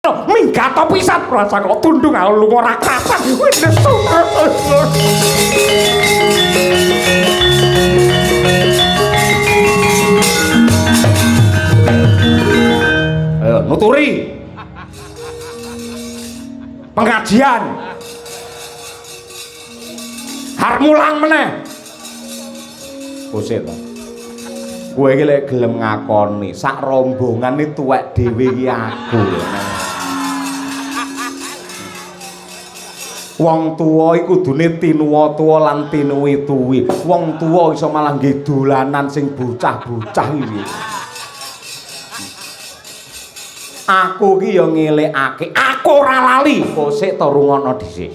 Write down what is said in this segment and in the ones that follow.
Minggat pisan rasa kok tundung aku lunga ora krasan. Wis nesu. Ayo nuturi. Pengajian. Har mulang meneh. Kusit to. Kowe iki lek gelem ngakoni sak rombongan iki tuwek dhewe iki aku. Wong tuwa iku kudune tinuwa tuwa lan tinuwi tuwi. Wong tuwa iso malah nggih dolanan sing bocah-bocah iki. Aku iki ya ngelekake, aku ora lali. Kosek to rungono dhisik.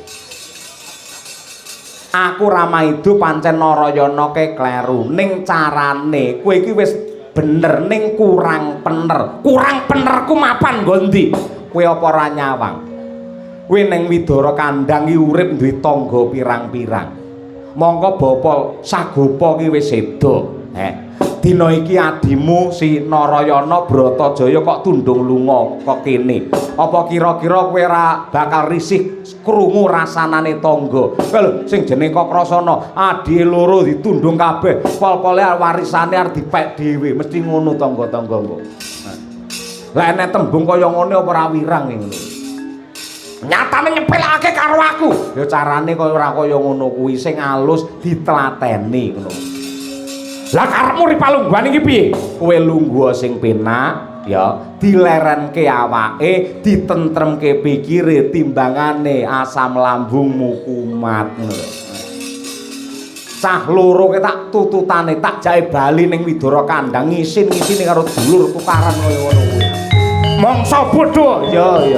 Aku Ramaidu pancen Narayana ke kleru ning carane kowe iki wis bener ning kurang pener. Kurang penerku mapan nggo ndi? Kowe apa ora nyawang? Kowe ning Widara Kandang iki urip duwe tangga pirang-pirang. Mongko bapa Sagopa ki wis seda. Dina iki adimu si Narayana Bratajaya kok tundung lunga kok kene. Apa kira-kira kowe ora bakal risih krungu rasanane tangga? Kowe lho sing jenenge Kakrasana, adhihe loro ditundung kabeh, pol-pole warisane arep dipek dhewe, mesti ngono tangga-tangga kok. Lah enek tembung kaya ngene apa ora wirang ngono. Nyatane nyepelake karo aku. Ya carane kaya ora kaya ngono kuwi, sing alus ditlateni ngono. Lah karepmu ri palungguhan iki piye? Kowe lungguh sing penak ya, dilerenke awake, ditentremke pikire timbangane asam lambungmu kumat ngono lho. Cah loro ke tak tututane, tak jae bali ning Widara Kandang ngisin-ngisine karo dulur tukaran kaya ngono kuwi. Mongso bodho. Ya ya.